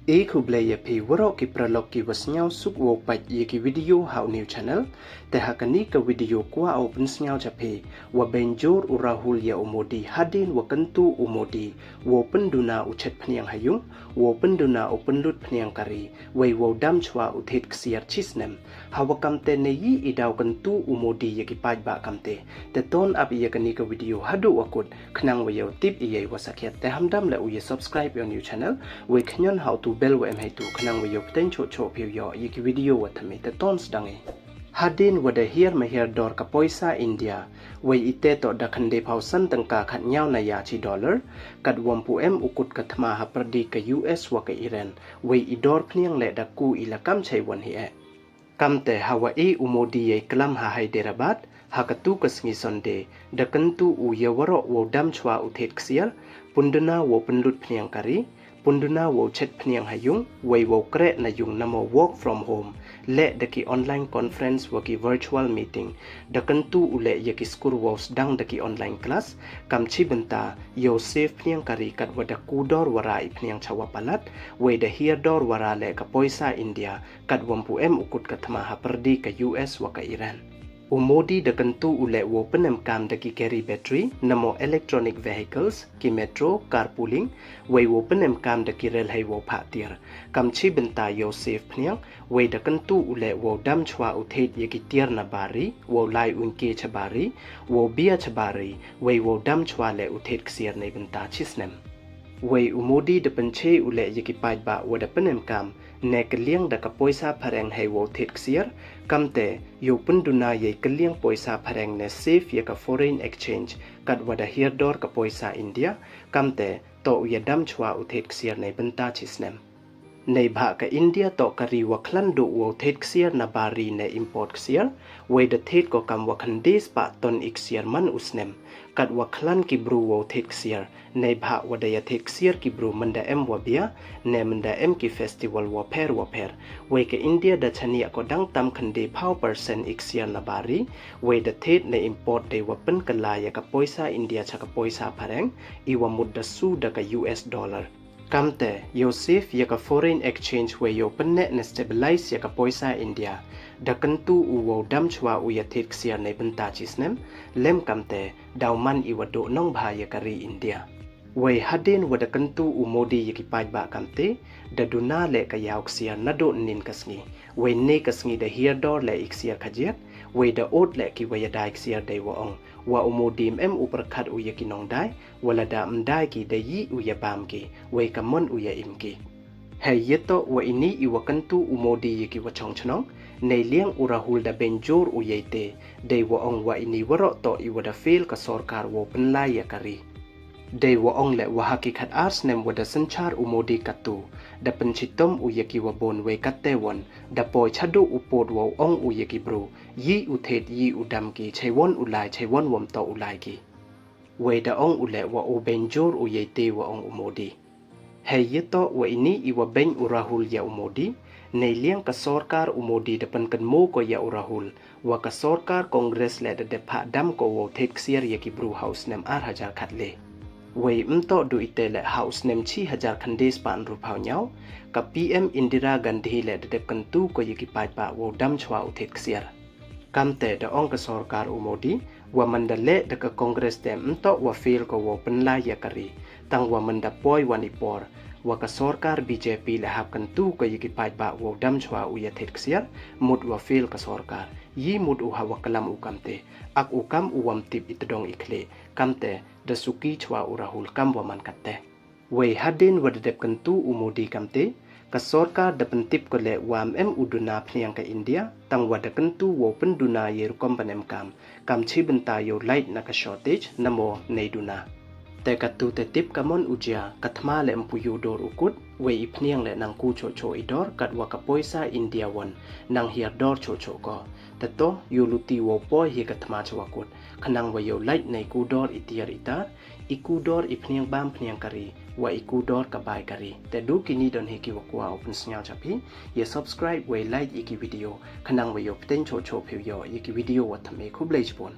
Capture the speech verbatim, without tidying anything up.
E khublei ya phi waroh ki paralok ki wa sniawsuk wow pait ya ki video ha u new channel. Te ha kani ka video kwah u pynsniaw cha phi, wa bynjur u Rahul ya u Modi hadien wa kyntu u Modi wow pynduna u chet phniang ha yung, wow pynduna u pynlut phniang kari, wei wow dam chwa u thied ksiar chi snem. Ha wa kamte ne yi i daw kyntu u Modi ya ki paidbah kamte. Te ton ap ya kani ka video haduh wa kut, khnang wa yow tip ya i wa sakhiat. Te hamdam le u ya subscribe ya u new channel, wei khñion ha u tu bell wa em heitu, khnang wa yow pteng choh choh phi u yoh ya ki video wa thymme. Te ton sdang i. Hadien wa da hiar ma hiar dor ka poisa India, wei i te toh da khyndai phaw san tyngka khatñiaw na ya chi dollar, kat wa ym pu em u kut ka thma ha pyrdi ka U S wa ka Iran, wei i dor phniang le da ku i la kam chei wan hi e. Kamte ha wa e u Modi ya i klam ha Hyderabad, ha katu ka sngi Sunday, da kyntu u ya waroh wow dam chwa u thied ksiar, pynduna wow pynlut phniang kari, pynduna wow chet phniang ha yung, wei wow kreh na yung namo work from home, le da ki online conference wa ki virtual meeting. Da kyntu u le ya ki skur wow sdang da ki online class, kam chi bynta yow save phniang kari kat wa da ku dor wara i phniang cha wa palat, wei da hiar dor wara le ka poisa India, kat wa ym pu em u kut ka thma ha pyrdi ka U S wa ka Iran. U Modi da kyntu u le wow pynemkam da ki kari battery, namo electronic vehicles, ki metro, carpooling, wei wow pynemkam da ki rel hei wow phah tiar, kam chi bynta yow save phniang, wei da kyntu u le wow dam chwa u thied ya ki tiar na bari, wow lai uñ ke cha bari, wow bia cha bari, wei wow dam chwa le u thied ksiar nei bynta chi snem. Wei u Modi da pynche u le ya ki paidbah wa da pynemkam, ne kylliang da ka poisa phareng hei wow thied ksiar, kamte yow pynduna ya i kylliang poisa phareng ne save ya ka foreign exchange, kat wa da hiar dor ka poisa India, kamte toh u ya dam chwa u thied ksiar nei bynta chi snem. Neibhah ka India toh ka ri wa khlan duh wow thied ksiar na bari ne import ksiar, wei da thied ko kam wa khyndai spah ton i ksiar man u snem, kat wa khlan ki bru wow thied ksiar, neibhah wa da ya thied ksiar ki bru mynda em wa bia, ne mynda em ki festival wa pher wa pher. Wei ka India da chaniah ko dang tam khyndai phaw percent i ksiar na bari, wei da thied ne import dei wa pynkylla ya ka poisa India cha ka poisa phareng, i wa mut da su da ka U S dollar. Kamte yow save ya ka foreign exchange wei yow pynneh ne stabilize ya ka poisa India, da kyntu u wow dam chwa u ya thied ksiar nei bynta chi snem, lem kamte daw man i wa duh nongbha ya ka ri India. Wei hadien wa da kyntu u Modi ya ki paidbah kamte, da duna le ka yaw ksiar naduh nin ka sngi. Wei ne ka sngi da hiar dor le i ksiar khajiat, wei da ud le ki wa ya dai ksiar dei wa ong, wa u Modi ym em u pyrkhat u ya ki nongdai, wa lada ym dai ki da yi u ya bam ki, wei ka mon u ya im ki. Hei ya toh wa ini i wa kyntu u Modi ya ki wa chong chnong, neiliang u Rahul da bynjur u ya i te, dei wa ong wa ini waroh toh i wa da fail ka sorkar wow pynlai ya ka ri. Dei wa ong le wa ha ki khat ar snem wa da synchar u Modi katu, da pynchitom u ya ki wa bun, wei katte won da poi chaduh u pud wow ong u ya ki bru, yi u thied, yi u dam ki, chei won u lai, chei won wa ym toh u lai ki. Wei da ong u le wa u bynjur u ya i te wa ong u Modi. Hei ya toh wa ini i wa byn u Rahul ya u Modi, neiliang ka sorkar u Modi da pynkynmaw ko ya u Rahul, wa ka sorkar Congress le da dep phah dam ko wow thied ksiar ya ki bru ha u snem ar hajar khatle. Wei ym toh du i te le, ha u snem chi hajar khyndai spah ynru phaw ñiaw, ka P M Indira Gandhi le da dep kyntu ko ya ki paidbah wow dam chwa u thied ksiar. Kamte da ong ka sorkar u Modi, wa mynda le da ka Congress te ym toh wa fail ko wow pynlai ya ka ri, tang wa mynda poi wan i por, wa ka sorkar B J P le hap kyntu ko ya ki paidbah wow dam chwa u ya thied ksiar, mut wa fail ka sorkar. Yi mut u ha wa klam u kamte, ak u kam u wa ym tip i tdong i khlieh, kamte da suki chwa u Rahul kam wa man katte. Wei hadien wa da dep kyntu u Modi kamte, ka sorkar da pyntip ko le wa ym em u duna phniang ka India, tang wa da kyntu wow pynduna ya i rukom pynemkam, kam chi bynta yow lait na ka shortage, namo nei duna. Te katu te tip ka mon u jia, ka thma le ym pu yoh dor u kut, wei i phniang le nang ku choh choh i dor, kat wa ka poisa India won nang hiar dor choh choh ko. Te toh yow luti wow poi hi ka thma chwa kut, khnang wa yow lait nei ku dor i tiar i tar, i ku dor i phniang bam phniang kari, wa i ku dor ka bai kari. Te du kini don hi ki wa kwah u pynsniaw cha phi. Ya subscribe wei like ya ki video, khnang wa yow pteng choh choh phi u yoh ya ki video wa thymme. Khublei chibun.